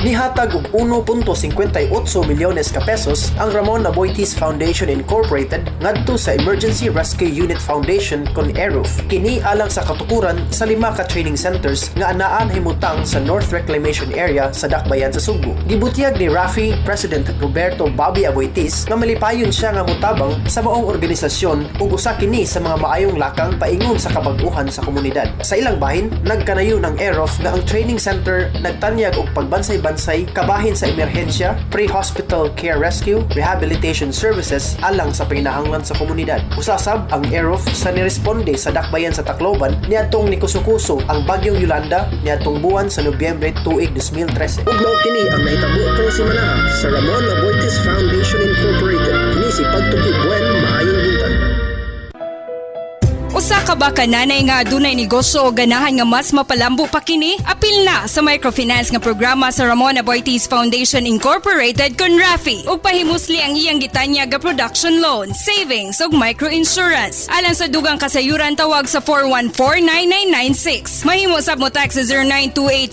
Nihatag og 1.58 milyones ka pesos ang Ramon Aboitiz Foundation Incorporated ngadto sa Emergency Rescue Unit Foundation kon ERUF. Kini alang sa katukuran sa lima ka training centers nga anaan himutang sa North Reclamation Area sa Dakbayan sa Sugbo. Gibutyag ni Rafi President Roberto Bobby Aboitiz nga malipayon siya nga mutabang sa maong organisasyon ug usa kini sa mga maayong lakang paingon sa kabag-uhan sa komunidad. Sa ilang bahin, nagkanayon ang EROF nga ang training center nagtanyag og pagbansay-bansay kabahin sa emerhensya, pre-hospital care rescue, rehabilitation services alang sa panginahanglan sa komunidad. Usa sab ang EROF sa niresponde sa dakbayan sa Tacloban niadtong nikuso-kuso ang bagyong Yolanda niadtong buwan sa Nobyembre tuig 2013. Ug mao kini ang nahitabo karong semana sa Ramon Aboitiz Foundation Incorporated. Kini si Pagtuki Buen, maayong buntag. Usa ka ba ka nanay nga adunay negosyo o ganahan nga mas mapalambo pa kini? Apil na sa microfinance nga programa sa Ramon Aboitiz Foundation Incorporated kon RAFI ug pahimusli ang iyang gitanyag nga production loan, savings ug microinsurance. Alang sa dugang kasayuran, tawag sa 414-9996. Mahimo sab mo text sa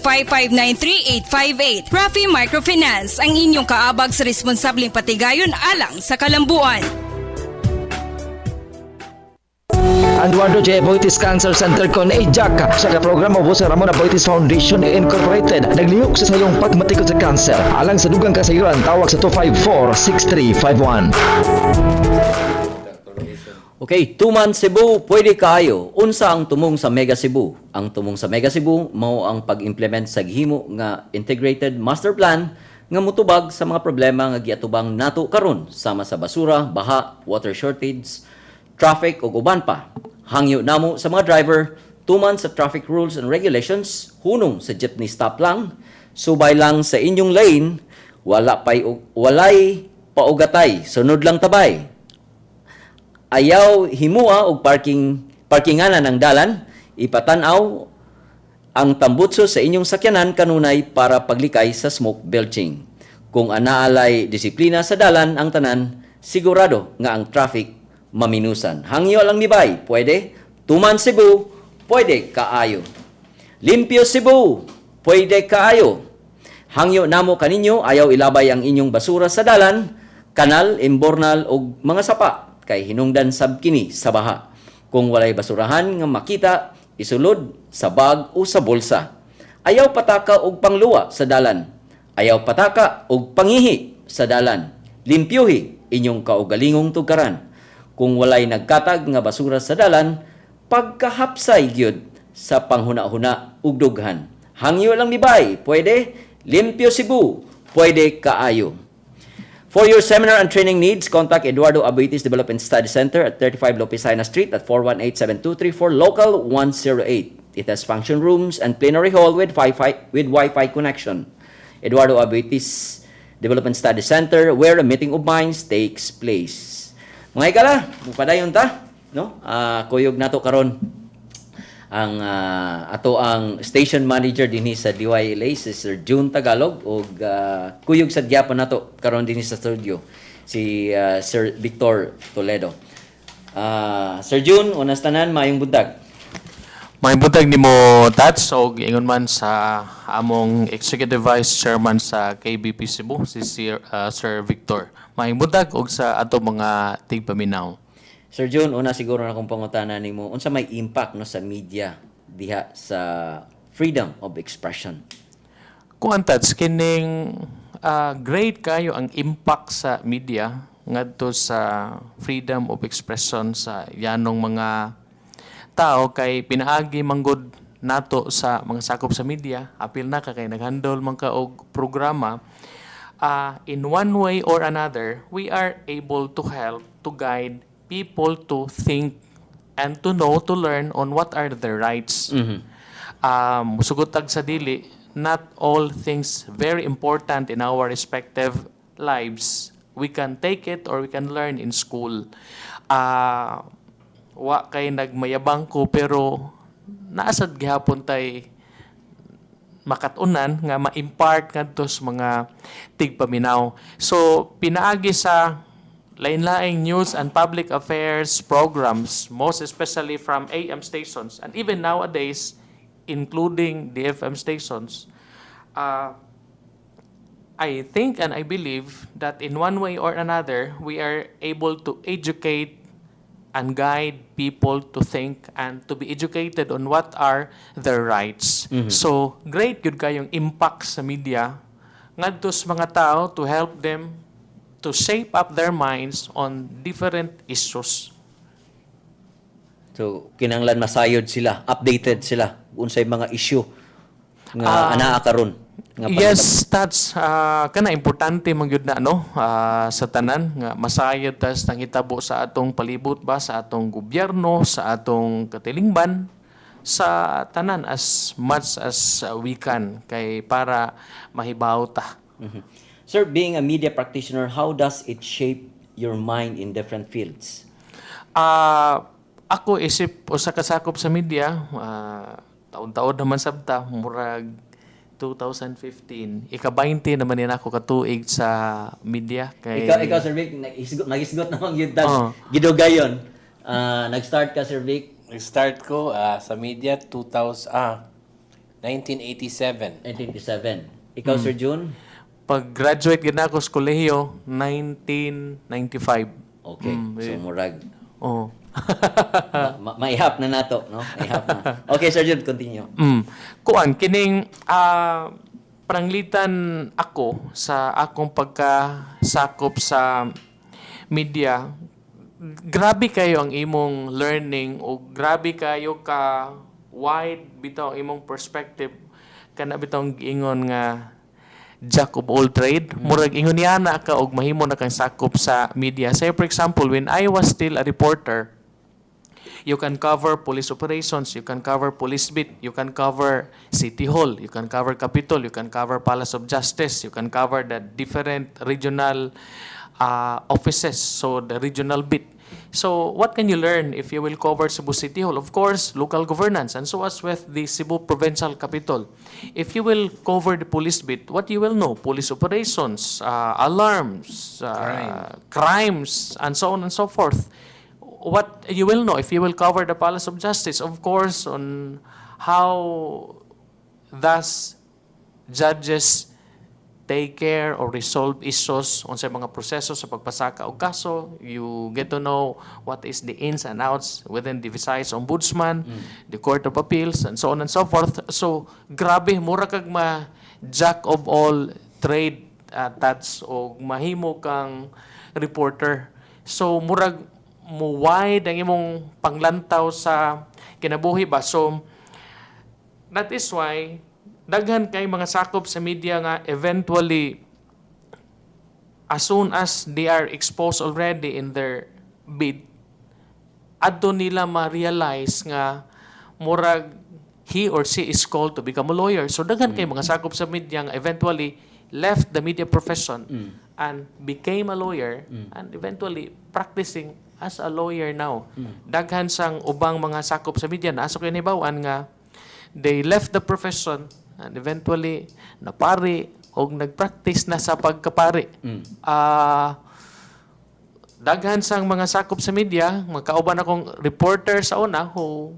0928-559-3858. RAFI Microfinance, ang inyong kaabag sa responsableng patigayon alang sa kalambuan. Ang Eduardo J. Aboitiz Cancer Center kon AJAC sa ka programa sa Ramon Aboitiz Foundation Incorporated naglihok sa sayong pagmatikod sa cancer. Alang sa dugang kasayuran, tawag sa 254-6351. Okay, Tuman Cebu, pwede kaayo. Unsa ang tumong sa Mega Cebu? Ang tumong sa Mega Cebu mao ang pag-implement sa gihimo nga integrated master plan nga mutubag sa mga problema nga giatubang nato karon sama sa basura, baha, water shortage, traffic ug uban pa. Hangyo namo sa mga driver, tuman sa traffic rules and regulations, hunong sa jeepney stop lang, subay lang sa inyong lane, wala pay walay paugatay, sunod lang tabay. Ayaw himua og parkinganan ang dalan, ipatan-aw ang tambutso sa inyong sakyanan kanunay para paglikay sa smoke belching. Kung anaalay disiplina sa dalan ang tanan, sigurado nga ang traffic maminusan. Hangyo lang ni bay, pwede. Tuman Cebu, pwede kaayo. Limpyo Cebu, pwede kaayo. Hangyo namo kaninyo, ayaw ilabay ang inyong basura sa dalan, kanal, imbornal ug mga sapa kay hinungdan sab kini sa baha. Kung walay basurahan nga makita, isulod sa bag o sa bulsa. Ayaw pataka og pangluwa sa dalan. Ayaw pataka og pangihi sa dalan. Limpyuhi inyong kaugalingong tugkaran. Kung walay nagkatag nga basura sa dalan, pagkahapsay gyud sa panghuna-huna ug dughan. Hangyo lang ni bay, pwede. Limpyo Cebu, pwede kaayo. For your seminar and training needs, contact Eduardo Aboitiz Development Study Center at 35 Lopez Street at 418-7234, local 108. It has function rooms and plenary hall with Wi-Fi connection. Eduardo Aboitiz Development Study Center, where a meeting of minds takes place. Mga higala, mupadayon ta, no? Kuyog nato karon ang ato ang station manager dinhi sa DYLA, si Sir June Tagalog, ug kuyog sa gyapon nato karon dinhi sa studio si Sir Victor Toledo. Sir June, unas tanan, maayong buntag. Maayong buntag nimo, Tats, og ingon man sa among Executive Vice Chairman sa KBP Cebu, si Sir Victor. Maayong buntag og sa ato mga tigpaminaw. Sir June, una siguro na akong pangutana nimo, unsa may impact, no, sa media diha sa freedom of expression? Kung Tats, kining great kayo ang impact sa media ngadto sa freedom of expression sa yanong mga tao kay pinaagi manggod nato sa mga sakop sa media, apil na ka kay naghandle man ka og programa, in one way or another we are able to help to guide people to think and to know, to learn on what are their rights. Musugot tag sa dili, not all things very important in our respective lives we can take it or we can learn in school. Wa kay nagmayabang ko, pero naasad gihapon tay makatunan nga ma-impart ngadto sa mga tigpaminaw. So pinaagi sa lain-laing news and public affairs programs, most especially from AM stations and even nowadays including the FM stations, I think and I believe that in one way or another, we are able to educate and guide people to think and to be educated on what are their rights. So, great gyud kayong impact sa media ngadto sa mga tao to help them to shape up their minds on different issues. So kinahanglan masayod sila, updated sila unsay mga issue nga anaa karon nga Yes, that's kana importante man gyud na, no, sa tanan nga masayod tas nangitabo sa atong palibot ba, sa atong gobyerno, sa atong katilingban, sa tanan, as much as we can kay para mahibaw ta. Sir, being a media practitioner, how does it shape your mind in different fields? Ako isip usa ka sakop sa media, taon-taon naman sabta, murag 2015, ika-20 naman din ako katuig sa media kay Ikaw, Sir Vic, nagisgot naman yun tas Oo. Gidugayon. Nag-start ka, Sir Vic? Nag-start ko sa media 2000 1987. 1987. Ikaw, Sir June? Pag-graduate gid ako sa kolehiyo, 1995. Okay. So murag Oh. maihap na nato, no? Maihap na. Okay, Sir June, continue. Kuan kining pananglitan ako sa akong pagkasakop sa media, grabe kayo ang imong learning o grabe kayo ka wide bitaw ang imong perspective, kana bitaw ang giingon nga jack of all trade. Murag ingon niya na ka og mahimo na kang sakop sa media. Say, for example, when I was still a reporter, you can cover police operations, you can cover police beat, you can cover City Hall, you can cover Capitol, you can cover Palace of Justice, you can cover the different regional offices, so the regional beat. So what can you learn if you will cover Cebu City Hall? Of course, local governance, and so as with the Cebu Provincial Capitol. If you will cover the police beat, what you will know? Police operations, alarms, crimes, and so on and so forth. What you will know if you will cover the Palace of Justice, of course, on how thus judges take care or resolve issues on sa mga proseso sa pagpasaka og kaso. You get to know what is the ins and outs within the Visayas Ombudsman, the Court of Appeals, and so on and so forth. So, grabe, mura kag ma jack of all trade, tats o mahimo kang reporter. So, murag mo wide ang imong panglantaw sa kinabuhi ba. So, that is why daghan kay mga sakop sa media nga eventually, as soon as they are exposed already in their beat, adto nila ma-realize nga murag he or she is called to become a lawyer. So daghan kay mga sakop sa media nga eventually left the media profession and became a lawyer and eventually practicing as a lawyer now. Daghan sang ubang mga sakop sa media na asa ko nahibaw-an nga they left the profession and eventually napari og nagpractice na sa pagkapari. Daghan sang mga sakop sa media, mga kauban akong reporter sa una who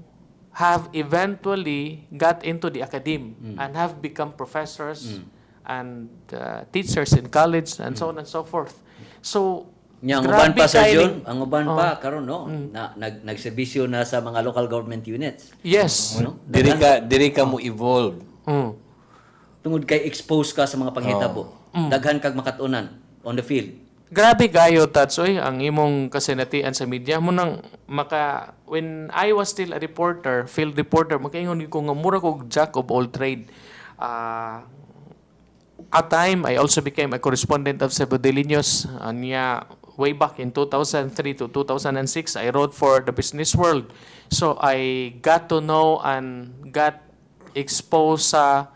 have eventually got into the academe and have become professors and teachers in college and so on and so forth. So, Nya ang uban grabe pa, Sir kay Jun, ang uban pa karon, no, na nagserbisyo na sa mga local government units. Yes. No? Diri ka mo evolve. Tungod kay expose ka sa mga panghitabo. Daghan kag makatunan on the field. Grabe kayo, Tatsoy, ang imong kasinatian sa media mo nang maka when I was still a reporter, field reporter, makaingon ko nga mura kog jack of all trade. At time I also became a correspondent of Cebu Daily News. Anya way back in 2003 to 2006, I wrote for the Business World. So I got to know and got exposed sa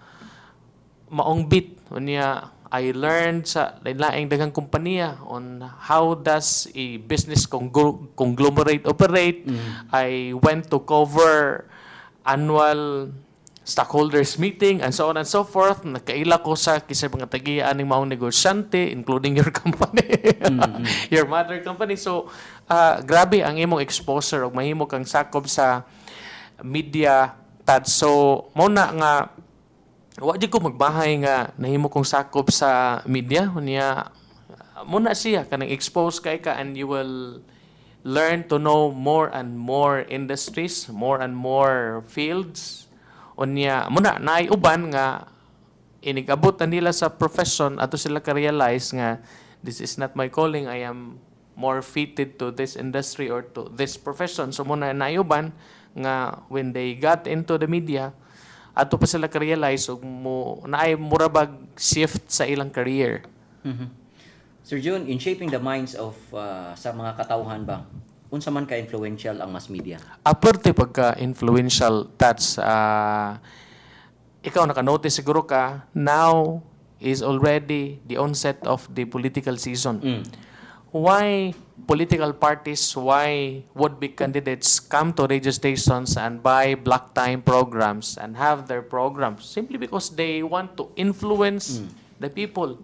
maong beat. Unya I learned sa laing daghang kompanya on how does a business conglomerate operate. I went to cover annual stockholders meeting and so on and so forth. Nakaila ko sa kisay mga tagiya aning maong negosyante, including your company, your mother company. So, grabe ang imong exposure ug mahimo kang sakop sa media, Tad. So, mao na nga Wa di ko magbahay nga nahimo kong sakop sa media. Unya muna siya kanang expose kay ka and you will learn to know more and more industries, more and more fields. Unya muna naay uban nga inigabot na nila sa profession, ato sila ka-realize nga this is not my calling, I am more fitted to this industry or to this profession. So muna naay uban nga when they got into the media, ato pa sila ka-realize ug mo naay mura bag shift sa ilang career. Sir June, in shaping the minds of sa mga katawhan ba, unsa man ka influential ang mass media? Aparte pagka influential, touch, ikaw naka-notice siguro ka, now is already the onset of the political season. Why political parties, why would-be candidates come to radio stations and buy block time programs and have their programs? Simply because they want to influence the people.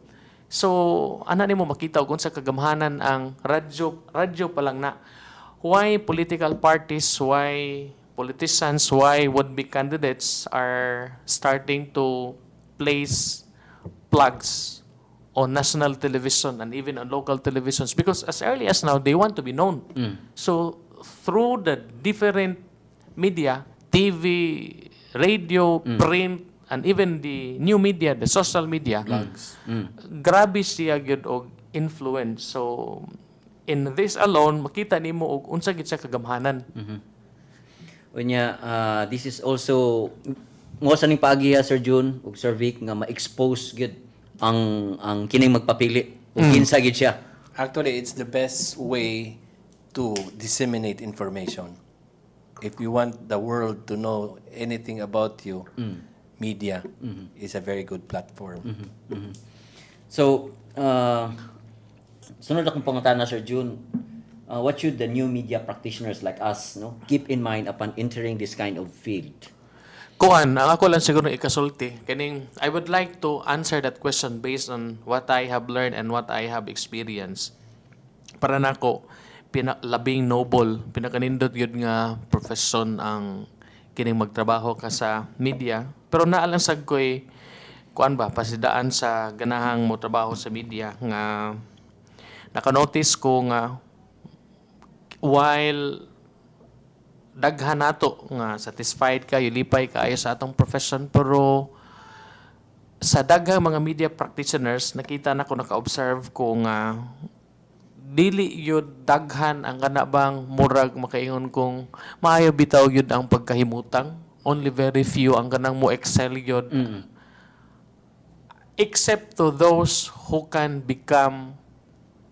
So, ana nimo makita kung sa kagamhanan ang radyo, radyo pa lang na. Why political parties, why politicians, why would-be candidates are starting to place plugs on national television and even on local televisions, because as early as now they want to be known. So through the different media, TV, radio, print, and even the new media, the social media, grabe siya gyud og influence. So in this alone, makita nimo og unsa gid siya kagamhanan. Unya, this is also mo sa ning paagiya, Sir June ug Sir Vic, nga ma-expose gyud ang kining magpapili ug kinsa gyud siya. Actually, it's the best way to disseminate information. If you want the world to know anything about you, media is a very good platform. So, sunod akong pangutana, Sir June, what should the new media practitioners like us, no, keep in mind upon entering this kind of field? Kuan, ang ako lang siguro ikasulti kaning I would like to answer that question based on what I have learned and what I have experienced. Para nako, pina, labing noble, pinakanindot gyud nga profession ang kining magtrabaho ka sa media. Pero naa lang sad ko'y kuan ba, pasidaan sa ganahang mo trabaho sa media nga naka-notice ko nga while daghan nato nga satisfied kayo, lipay kaayo sa atong profession, pero sa daghang mga media practitioners, nakita na ko, naka-observe ko nga dili yun daghan ang kana bang murag makaingon kung maayo bitaw yun ang pagkahimutang. Only very few ang kanang mo excel yun, except to those who can become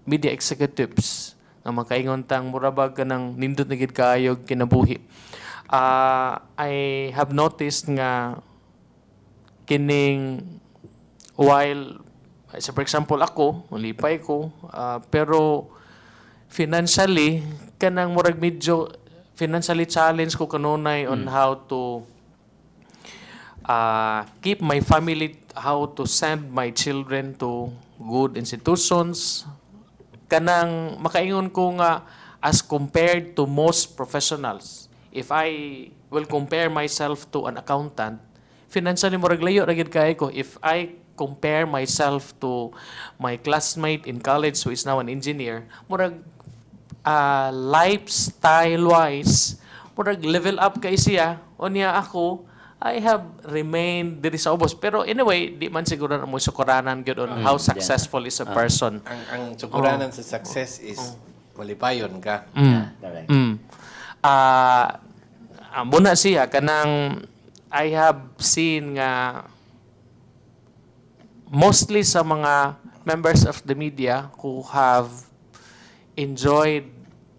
media executives nga makaingon tang mura ba kanang nindot na gid kaayo kinabuhi. I have noticed nga kining while sa, for example, ako, lipay ko, pero financially kanang murag medyo financially challenge ko kanunay on how to keep my family, how to send my children to good institutions. Kanang makaingon ko nga as compared to most professionals, if I will compare myself to an accountant, financially murag layo ra gyud kaayo ko. If I compare myself to my classmate in college who is now an engineer, murag lifestyle wise murag level up kay siya, unya ako, I have remained diri sa ubos. Pero anyway, di man siguro na mo sukuranan gyud on how successful is a person. Ang sukuranan sa success is malipayon ka. Yeah, correct. Muna siya kanang I have seen nga mostly sa mga members of the media who have enjoyed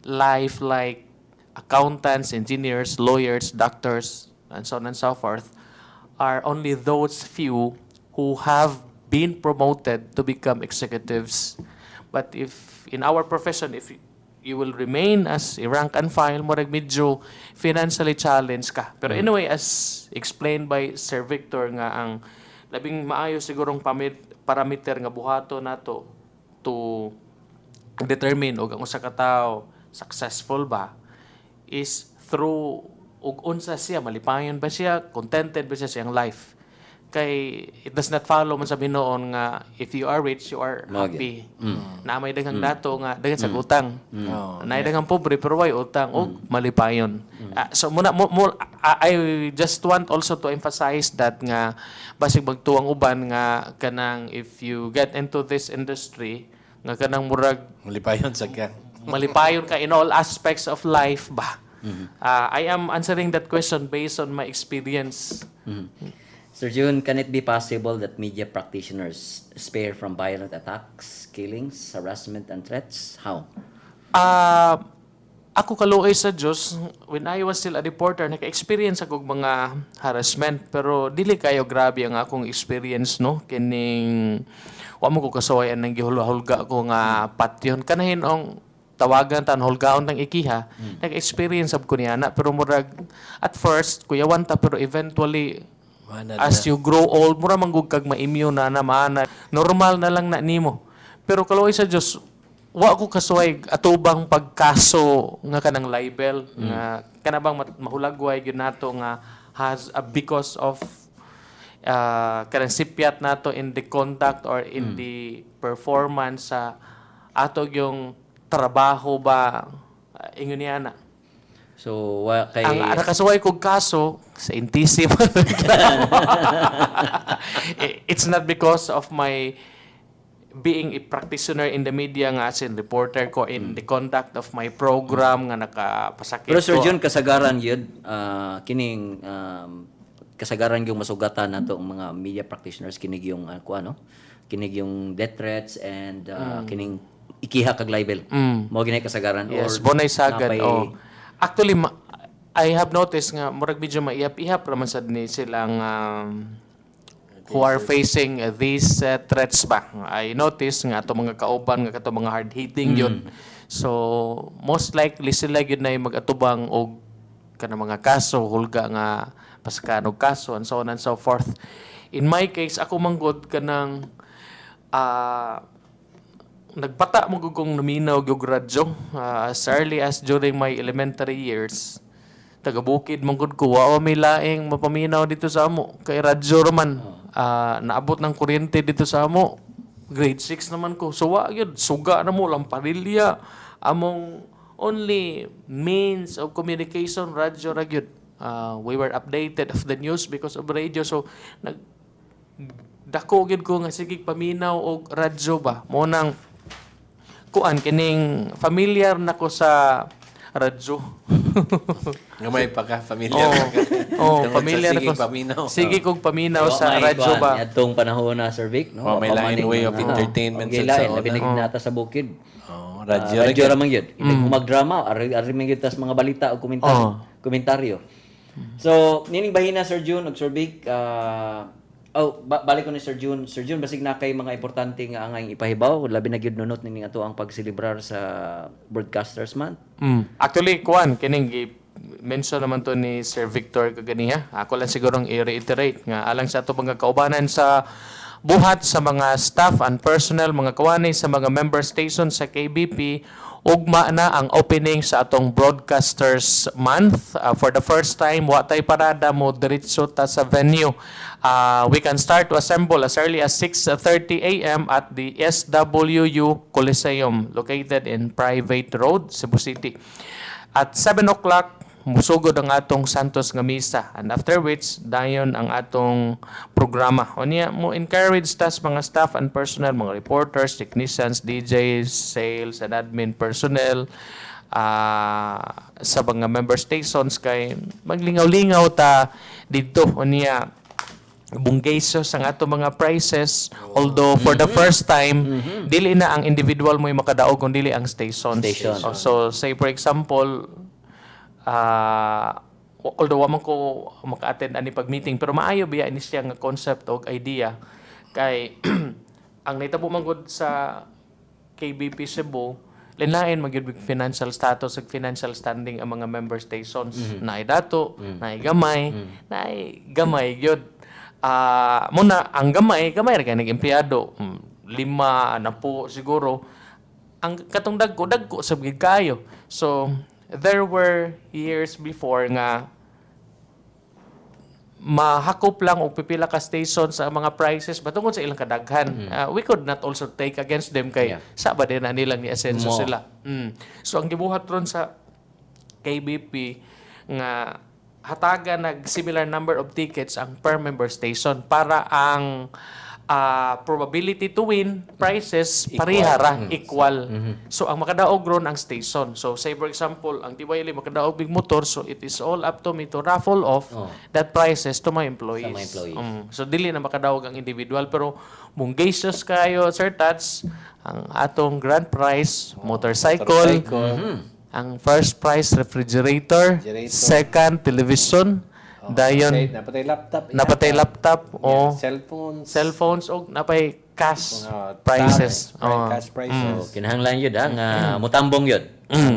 life like accountants, engineers, lawyers, doctors, and so on and so forth, are only those few who have been promoted to become executives. But if in our profession, if you will remain as a rank and file, murag medyo financially challenged ka. Pero anyway, as explained by Sir Victor nga ang labing maayo sigurong parameter nga buhato nato to determine og ang usa ka tawo successful ba is through og unsa siya, malipayon ba siya, contented ba siya sa iyang life. Kay it does not follow man sa binuon nga if you are rich, you are Mao gyud. Happy. Na may daghang dato nga daghan sa utang. Naay daghang pobre pero way utang og malipayon. So muna mo, I just want also to emphasize that nga basig magtuwang uban nga kanang if you get into this industry nga kanang murag Malipayon sa ka. Malipayon ka in all aspects of life ba. I am answering that question based on my experience. Sir June, can it be possible that media practitioners spare from violent attacks, killings, harassment, and threats? How? Ako, kaluoy sa Diyos, when I was still a reporter, naka-experience ako og mga harassment, pero dili kayo grabe ang akong experience, no? Kining wa mo ko kasuwayan ng gihulga ko nga patyon. Kanahin ang tawagan tan hulgaon tang ikiha, naka-experience sab ko niya na, pero murag at first kuyawan ta, pero eventually Mana as you grow old, mura man gud kag ma-immune na na maana. Normal na lang na nimo. Pero kaluoy sa Dios, wa ko kasuway atubang pagkaso nga kanang libel nga kana bang mahulagway gyud nato nga has because of kanang sipyat nato in the conduct or in the performance sa ato yung trabaho ba, ingon niya na. So, wa kay Ang nakasuway kog kaso sa NTC man. It's not because of my being a practitioner in the media nga as in reporter ko, in the conduct of my program nga nakapasakit Pero Sir ko. June, kasagaran yun, kining kasagaran yung masugatan nato ang mga media practitioners kinig yung kuan, no? Kinig yung death threats and kining ikiha kag libel. Mao gini kasagaran Yes, or bonay sagad. Oh. Actually, I have noticed nga murag medyo maihap-ihap raman sad ni silang who are facing these threats ba. I noticed nga ato mga kauban nga kato mga hard hitting yun. So most likely sila gyud na mag-atubang og kanang mga kaso, hulga nga pasakan og kaso and so on and so forth. In my case, ako manggod kanang nagbata mo gud kong naminaw og radyo as early as during my elementary years. Taga bukid man gud ko, wa may laing mapaminaw dito sa amo kay radyo ra man. Naabot ng kuryente dito sa amo grade 6 naman ko, so wa gyud, suga na mo, lamparilya. Among only means of communication, radyo ra gyud. We were updated of the news because of radio, so nag dako gyud ko nga sige paminaw og radyo ba. Mo nang kuan, kining familiar na ko sa radyo. Gamay pa ka, familiar Oh, pa ka. oh, Tungod sa familiar sige ko. paminaw. Sige kog paminaw Wa sa may radyo kuan, ba. adtong panahon na, Sir Vic, no? Wa may Wa pa lain man way of mga- entertainment Okay, sa lain, una. labi na gyud nata sa bukid. Oh, radyo Ah, ra radyo gyud. ra man gyud. Mm. Magdrama, ari ari man gyud tas mga balita o komentaryo. Komentaryo. So, nining bahina, Sir June ug Sir Vic, oh, balik ko ni Sir June. Sir June, basig na kay mga importante nga angay ipahibaw, labi na gyud nunot nining ato ang pagselebrar sa Broadcasters Month. Actually, kuan, kining mention naman to ni Sir Victor kaganiha. Ako lang sigurong i-reiterate nga alang sa ato mga kaubanan sa buhat sa mga staff and personnel, mga kawani sa mga member stations sa KBP, ugma na ang opening sa atong Broadcasters Month. For the first time, wa tay parada, mo diretso ta sa venue. We can start to assemble as early as 6:30 a.m. at the SWU Coliseum located in Private Road, Cebu City. At 7 o'clock, musugod ang atong Santos nga misa and after which dayon ang atong programa. Unya mo encourage tas mga staff and personnel, mga reporters, technicians, DJs, sales and admin personnel sa mga member stations kay maglingaw-lingaw ta didto. Unya bunggeso sa ato mga prizes, although for the first time dili na ang individual mo yung makadaog kun dili ang stations. Station. Oh, so say for example, although wa man ko maka-attend ani pag meeting, pero maayo biya ini siya nga concept og idea kay ang nahitabo man gud sa KBP Cebu, lain-lain magyud og financial status ug financial standing ang mga member stations. Naay dato, naay gamay, naay gamay gyud. Muna ang gamay, gamay ra kay nag-empleyado, lima na po siguro. Ang katong dagko, dagko sab gid kayo. So there were years before nga Mahakop lang og pipila ka station sa mga prizes batungod sa ilang kadaghan. We could not also take against them kay sa ba din na nilang ni asenso Mo. sila. So ang gibuhat ron sa KBP nga hatagan nag similar number of tickets ang per member station para ang probability to win prizes pareha ra, equal. So ang makadaog ron ang station. So say, for example, ang DYLA makadaog big motor, so it is all up to me to raffle off that prizes to my employees. Sa mga employees. So dili na makadaog ang individual, pero munggacious kayo, Sir Tats, ang atong grand prize motorcycle, Motorcycle. Ang first prize refrigerator, Refrigerator. Second television, dayon Napatay, napatay laptop. Napatay laptop o Cellphones. Cellphones og napay cash Mga prizes. tabs, Oh. cash prizes. So, kinahanglan yun ha, nga mutambong yun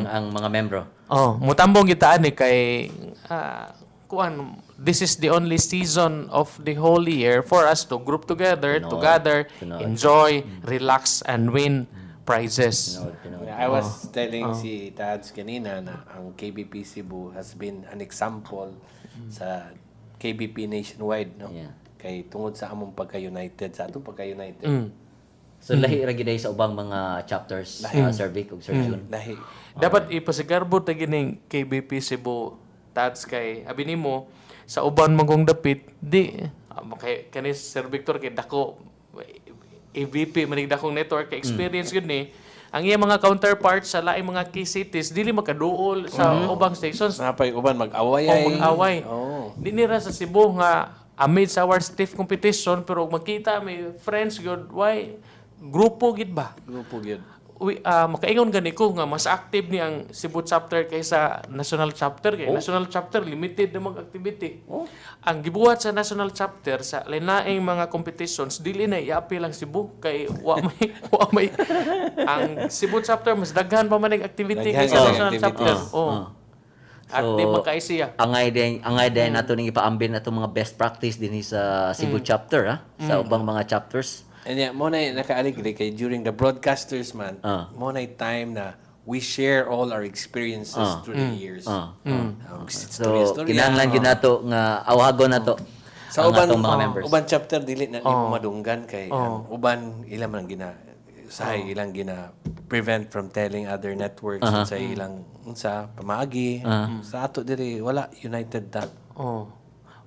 ang mga membro. Oh, mutambong kita ani kay kuan, this is the only season of the whole year for us to group together, to Tinuod. gather, Tinuod. Enjoy, relax and win prizes. Tinuod, tinuod. I was telling si Tads kanina na ang KBP Cebu has been an example sa KBP nationwide, no? Yeah. Kay tungod sa among pagka-united, sa atong pagka-united. So lahi ra gyud sa ubang mga chapters, Sir Vic ug Sir Jun. Lahi. Dapat ipasigarbo ta gining KBP Cebu, Tats, kay abi nimo sa uban man kong dapit di kay kani Sir Victor kay dako AVP manig dakong network kay experience gyud ni ang iya mga counterparts sa laing mga key cities, dili makaduol sa ubang stations. Napay uban mag-away O ay. mag-away. Oo. Di nira sa Cebu nga amid sa our stiff competition, pero og makita may friends gyud, why grupo gid ba? Grupo gyud. We, makaingon gani ko nga mas active ni ang Cebu chapter kaysa national chapter kay national chapter limited na mag activity. Ang gibuhat sa national chapter sa lain mga competitions, dili na iapil ang Cebu kay wa may ang Cebu chapter mas daghan pa man ang activity Daghan kaysa ang national activity. chapter. Oh. Active So, man kay siya. Angay din nato ning ipaambin ato mga best practice dinhi sa Cebu chapter ha, sa ubang mga chapters. And yeah, mo na nakaaligre kay during the Broadcasters Month, mo na time na we share all our experiences through the years. So Storya-storya. kinahanglan gyud nato nga awhagon nato Sa ang uban atong mga members. Uban chapter dili na nimo madunggan kay ang uban ilang man gina usahay ilang gina prevent from telling other networks sa ilang unsa pamaagi. Sa ato diri wala, united ta. Oh.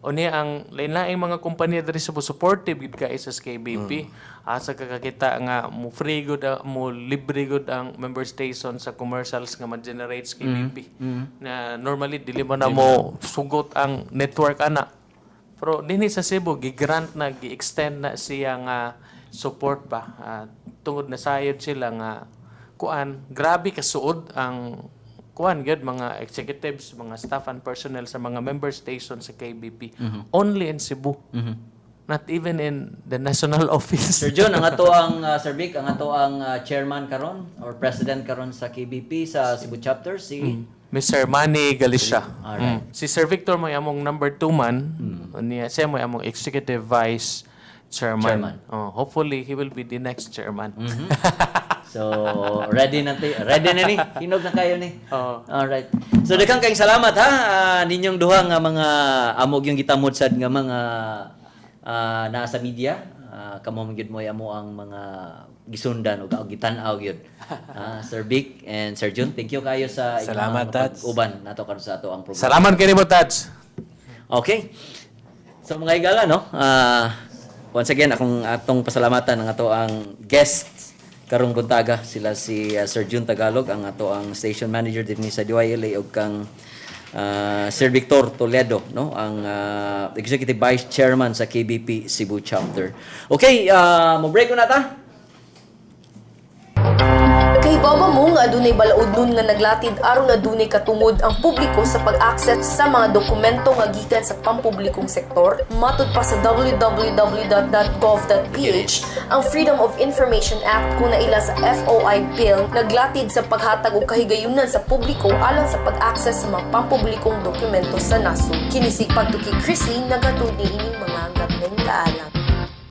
O niya ang lain-laing mga kumpanya diri sa supportive gid kay sa KBP. Asa ka kakita nga mo free gud mo libre gud ang member station sa commercials nga ma-generate sa KBP. Na normally dili man na mo sugot ang network ana. Pero dinhi sa Cebu gi-grant na, gi-extend na siya nga support ba, tungod na sayod sila nga kuan, grabe kasuod ang kuan gyud mga executives, mga staff and personnel sa mga member station sa KBP. Only in Cebu. Not even in the national office. Sir John, ang ato ang Sir Vic, ang ato ang chairman karon or president karon sa KBP sa Cebu chapter si Mr. Manny Galicia. Alright. Si Sir Victor may among number 2 man. Niya siya may among executive vice chairman. Chairman. Oh, hopefully he will be the next chairman. So, ready na ready na ni. Hinog na kayo ni. Oo. Alright. So daghang kayong salamat ha, ninyong duha nga mga amog yung gitamod sad nga mga naa sa media. Kamo man gyud mo amo ang mga gisundan ug gitan-aw gyud. Sir Vic and Sir Jun, thank you kayo sa inyong Salamat, Tats. uban nato karon sa ato ang programa. Salamat kay nimo, Tats. Okay. So mga higala, no? Once again, akong atong pasalamatan ang ato ang guests karong buntaga, sila si Sir Jun Tagalog, ang ato ang station manager dinhi sa DYLA, ug kang Sir Victor Toledo, no, ang executive vice chairman sa KBP Cebu chapter. Okay, mo break ko na ta. Kay baba mo nga adunay balaod nun nga naglatid aron adunay katungod ang publiko sa pag-access sa mga dokumento nga gikan sa pampublikong sektor? Matud pa sa www.gov.ph, ang Freedom of Information Act kung naila sa FOI Bill naglatid sa paghatag og kahigayunan sa publiko alang sa pag-access sa mga pampublikong dokumento sa nasod. Kini si Pagtuki Chrisley nagatud niining mga gabneng kaalam.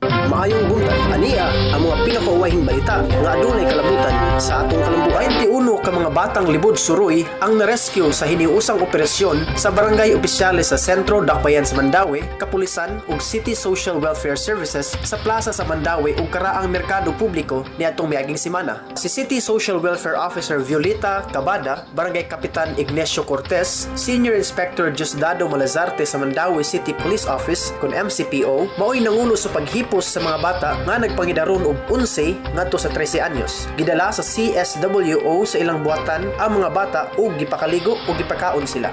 Maayong buntag, ania ang mga pinakauwahing balita nga adunay kalabutan. Sa atong kalambuan, 21 ka mga batang libod suroy ang narescue sa hiniusang operasyon sa barangay opisyales sa Sentro Dakbayan sa Mandaue, Kapulisan ug City Social Welfare Services sa plaza sa Mandaue ug karaang merkado publiko niadtong miaging semana. Si City Social Welfare Officer Violeta Cabada, Barangay Kapitan Ignacio Cortez, Senior Inspector Diosdado Malazarte sa Mandaue City Police Office kon MCPO, maoy nangulo sa paghipos sa mga bata nga nagpangidaron og 11 ngadto sa 13 anyos. Gidala sa CSWO sa ilang buhatan ang mga bata ug gipakaligo ug gipakaon sila.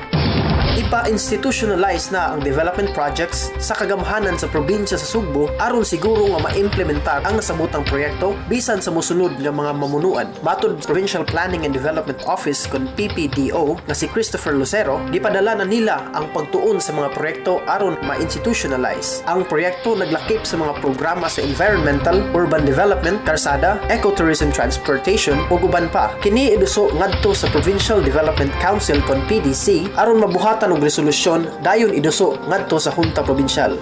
Ipa-institutionalize na ang development projects sa kagamhanan sa probinsya sa Sugbo aron siguro nga maimplementar ang nasabutang proyekto bisan sa mosunod nga mga mamunuan. Matod sa Provincial Planning and Development Office kon PPDO nga si Christopher Lucero, gipadala na nila ang pagtuon sa mga proyekto aron ma-institutionalize. Ang proyekto naglakip sa mga programa sa environmental, urban development, karsada, ecotourism, transportation ug uban pa. Kini iduso ngadto sa Provincial Development Council kon PDC aron mabuhatan og resolusyon, dayon iduso ngadto sa Junta Provincial.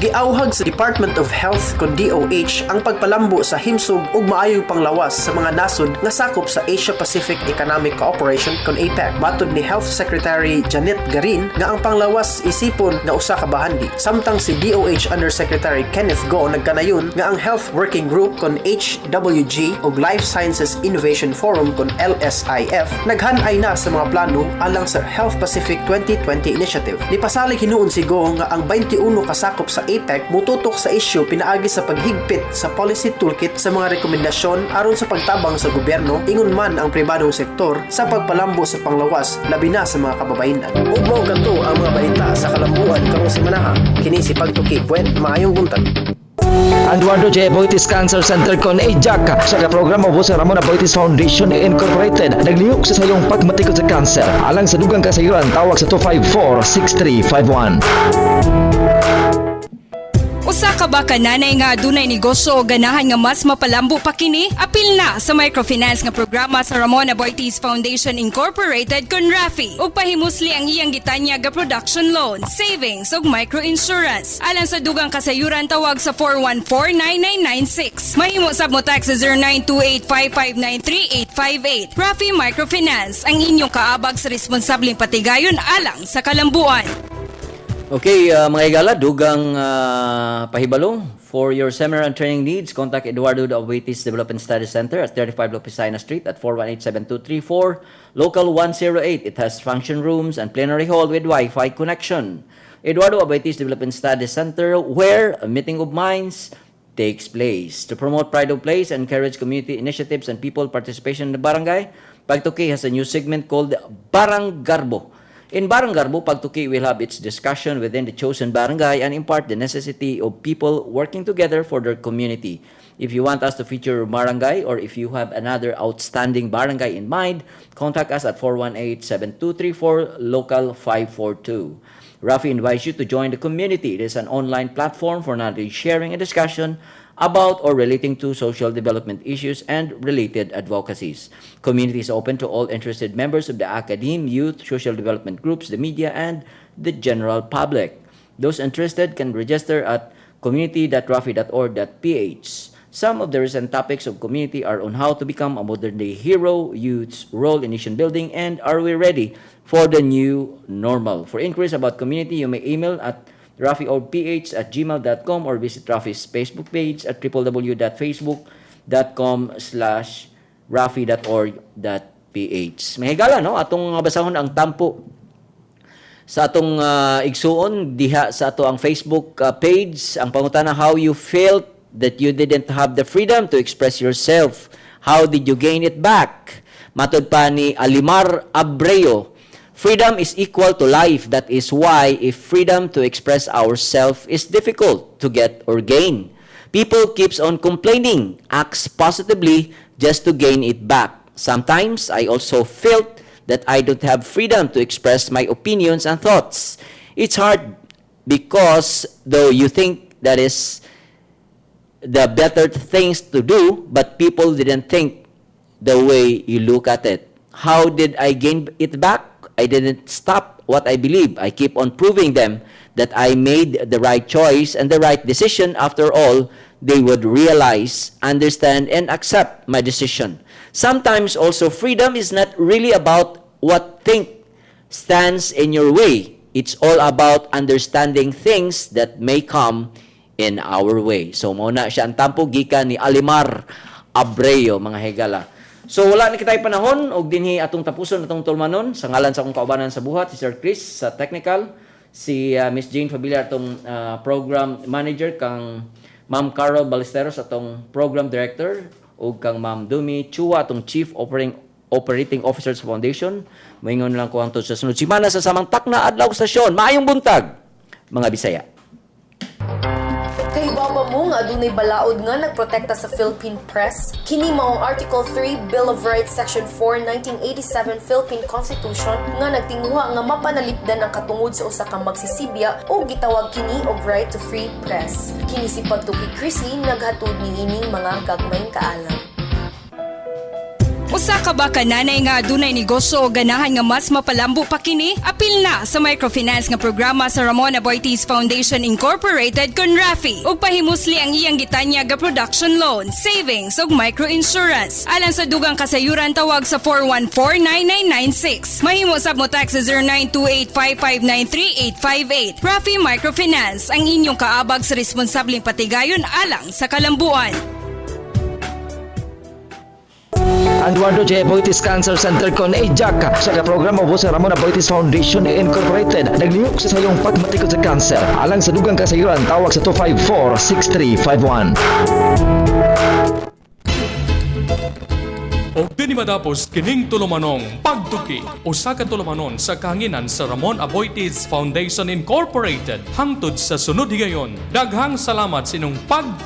Giawhag sa Department of Health kon DOH ang pagpalambo sa himsog ug maayong panglawas sa mga nasod nga sakop sa Asia Pacific Economic Cooperation kon APEC. Matod ni Health Secretary Janet Garin nga ang panglawas isipon nga usa ka bahandi. Samtang si DOH Undersecretary Kenneth Go nagkanayon nga ang Health Working Group kon HWG ug Life Sciences Innovation Forum kon LSIF naghanay na sa mga plano alang sa Health Pacific 2020 Initiative. Nipasalig hinuon si Go nga ang 21 kasakop sa APEC mututok sa isyu pinaagi sa paghigpit sa policy toolkit sa mga rekomendasyon aron sa pagtabang sa gobyerno ingon man ang pribadong sektor sa pagpalambo sa panglawas, labi na sa mga kababayenan. Ug mao kato ang mga balita sa kalambuan karong semanaha. Kini si Pagtuki Buen, maayong buntag. Eduardo J. Aboitiz Cancer Center kon AJAC sa programa ubos sa Ramon Aboitiz Foundation Incorporated naglihok sa sayong pagmatikod sa cancer. Alang sa dugang kasayuran, tawag sa 254-6351. Usa ka ba ka nanay nga adunay negosyo o ganahan nga mas mapalambo pa kini? Apil na sa microfinance nga programa sa Ramon Aboitiz Foundation Incorporated kon RAFI ug pahimusli ang iyang gitanyag nga production loan, savings ug microinsurance. Alang sa dugang kasayuran, tawag sa 414-9996. Mahimo sab mo text sa 0928-559-3858. RAFI Microfinance, ang inyong kaabag sa responsableng patigayon alang sa kalambuan. Okay, mga igala, dugang pahibalo. For your seminar and training needs, contact Eduardo de Aboitiz Development Studies Center at 35 Lopez Street at 418-7234, Local 108. It has function rooms and plenary hall with Wi-Fi connection. Eduardo Aboitiz Development Studies Center, where a meeting of minds takes place. To promote pride of place and encourage community initiatives and people participation in the barangay, Pagtuki has a new segment called Barang Garbo. In Barang Garbo, Pagtuki will have its discussion within the chosen barangay and impart the necessity of people working together for their community. If you want us to feature barangay or if you have another outstanding barangay in mind, contact us at 418-7234, local 542. Rafi invites you to join the community. It is an online platform for knowledge sharing and discussion about or relating to social development issues and related advocacies. Community is open to all interested members of the academe, youth, social development groups, the media, and the general public. Those interested can register at community.rafi.org.ph. Some of the recent topics of community are on how to become a modern day hero, youth's role in nation building, and are we ready for the new normal? For inquiries about community, you may email at rafiorgph@gmail.com or visit Rafi's Facebook page at www.facebook.com/rafi.org.ph. Mga higala, no? Atong basahon ang tampo sa atong igsuon diha sa ato ang Facebook page. Ang pangutana: how you felt that you didn't have the freedom to express yourself? How did you gain it back? Matod pa ni Alimar Abreo, "Freedom is equal to life. That is why if freedom to express ourselves is difficult to get or gain, people keeps on complaining, acts positively just to gain it back. Sometimes I also felt that I don't have freedom to express my opinions and thoughts. It's hard because though you think that is the better things to do, but people didn't think the way you look at it. How did I gain it back? I didn't stop what I believe. I keep on proving them that I made the right choice and the right decision. After all, they would realize, understand, and accept my decision. Sometimes also freedom is not really about what think stands in your way. It's all about understanding things that may come in our way. So mao na siya ang tampo gikan ni Alimar Abreo, mga higala. So wala na kitay panahon og dinhi atong tapuson atong tulumanon. Sa ngalan sa akong kaubanan sa buhat, si Sir Chris sa technical, si Miss Jane Fabiliar atong program manager, kang Ma'am Carol Ballesteros atong program director, ug kang Ma'am Dumi Chua atong chief operating operating officer sa foundation. Moingon lang ko hangtod sa sunod semana sa samang takna, adlaw, stasyon. Maayong buntag, mga Bisaya. Kahibaw ba mo nga adunay balaod nga nagprotekta sa Philippine press? Kini mao ang Article 3, Bill of Rights, Section 4, 1987 Philippine Constitution nga nagtinguha nga mapanalipdan ang katungod sa usa ka magsisibya o gitawag kini og right to free press. Kini si Pagtuki Chrissy naghatod niining mga gagmayng kaalam. Usa ka ba ka nanay nga adunay negosyo o ganahan nga mas mapalambo pa kini? Apil na sa microfinance nga programa sa Ramon Aboitiz Foundation Incorporated kon RAFI ug pahimusli ang iyang gitanyag ga production loan, savings ug microinsurance. Alang sa dugang kasayuran, tawag sa 414-9996. Mahimo sab mo text sa 0928-559-3858. RAFI Microfinance, ang inyong kaabag sa responsableng patigayon alang sa kalambuan. Eduardo J. Aboitiz Cancer Center kon AJAC sa programa ubos sa Ramon Aboitiz Foundation Incorporated naglihok sa sayong pagmatikod sa cancer. Alang sa dugang kasayuran, tawag sa 254-6351. Og dinhi matapos kining tulumanong Pagtuki, usa ka tulumanon sa kahanginan sa Ramon Aboitiz Foundation Incorporated. Hangtod sa sunod higayon. Daghang salamat sa inyong pag